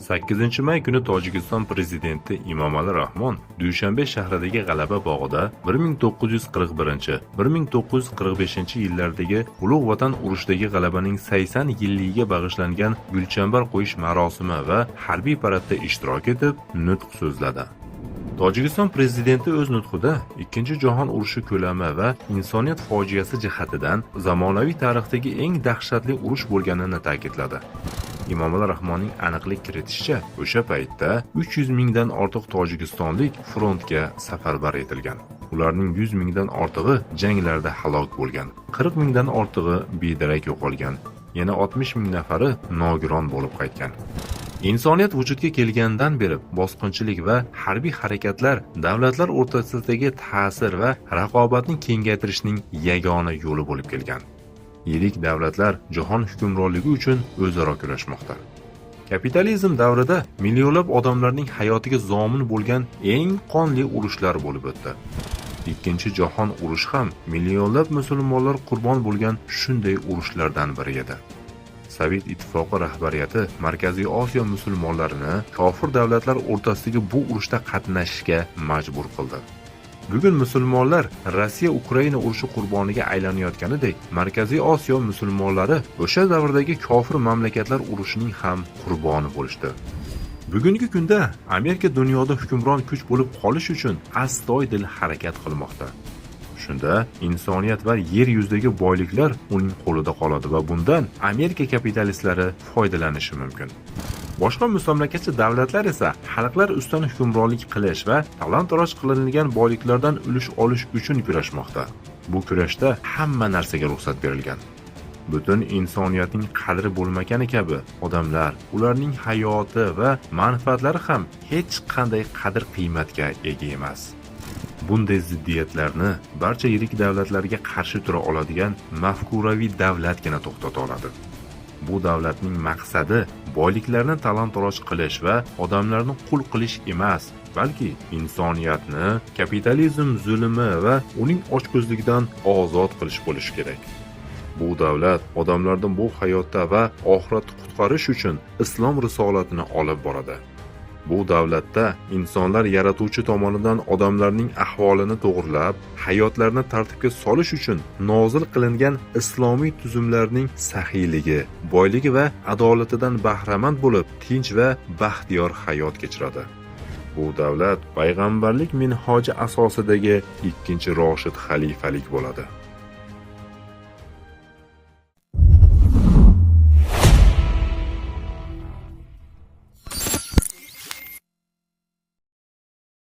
8 may kuni Tojikiston prezidenti Emomali Rahmon Dushanbe shahridagi G'alaba bog'ida 1941-1945 yillardagi Ulug' Vatan urushidagi g'alabaning 80 yilligiga bag'ishlangan gulchambar qo'yish marosimi va harbiy paradda ishtirok etib, nutq so'zladi. Tojikiston prezidenti o'z nutqida Ikkinchi jahon urushi ko'lami va insoniyat fojiasi jihatidan zamonaviy tarixdagi eng dahshatli urush bo'lganini ta'kidladi. Emomali Rahmonning aniqlik kiritishicha, o'sha paytda 300 mingdan ortiq tojikistonlik frontga safarbar etilgan. Ularning 100 mingdan ortig'i janglarda halok bo'lgan, 40 mingdan ortig'i bedarak yo'qolgan, yana 60 ming nafari nogiron bo'lib qaytgan. Insoniyat vujudga kelgandan beri bosqinchilik va harbiy harakatlar davlatlar o'rtasidagi ta'sir va raqobatni kengaytirishning yagona yo'li bo'lib kelgan. Yirik davlatlar jahon hukmronligi uchun o'zaro kurashmoqda. Kapitalizm davrida millionlab odamlarning hayotiga zomin bo'lgan eng qonli urushlar bo'lib o'tdi. Ikkinchi jahon urushi ham millionlab musulmonlar qurbon bo'lgan shunday urushlardan biri edi. Sovet Ittifoqi rahbariyati Markaziy Osiyo musulmonlarini kofir davlatlar o'rtasidagi bu urushda qatnashishga majbur qildi. Bugun musulmonlar Rossiya Ukraina urushi qurboniga aylanayotganidek, Markaziy Osiyo musulmonlari o'sha davrdagi kofir mamlakatlar urushining ham qurboni bo'lishdi. Bugungi kunda Amerika dunyoda hukmron kuch bo'lib qolish uchun astoydil harakat qilmoqda. Shunda insoniyat va yer yuzidagi boyliklar uning qo'lida qoladi va bundan Amerika kapitalistlari foydalanishi mumkin. Boshqa mustamlakachi davlatlar esa xalqlar ustidan hukmronlik qilish va talon-taroj qilingan boyliklardan ulush olish uchun kurashmoqda. Bu kurashda hamma narsaga ruxsat berilgan. Butun insoniyatning qadri bo'lmagani kabi, odamlar, ularning hayoti va manfaatlari ham hech qanday qadr-qiymatga ega emas. Bunday ziddiyatlarni barcha yirik davlatlarga qarshi tura oladigan mafkuraviy davlatgina to'xtata oladi. Bu davlatning maqsadi boyliklarni talon-taroj qilish va odamlarni qul qilish emas, balki insoniyatni kapitalizm zulmi va uning ochko'zligidan ozod qilish bo'lishi kerak. Bu davlat odamlarni bu hayotda va oxiratda qutqarish uchun islom risolatini olib boradi. Bu davlatda insonlar yaratuvchi tomonidan odamlarning ahvolini to'g'rilab, hayotlarini tartibga solish uchun nozil qilingan islomiy tuzumlarning saxiyligi, boyligi va adolatidan bahramand bo'lib, tinch va baxtiyor hayot kechiradi. Bu davlat payg'ambarlik minhoji asosidagi ikkinchi roshid xalifalik bo'ladi.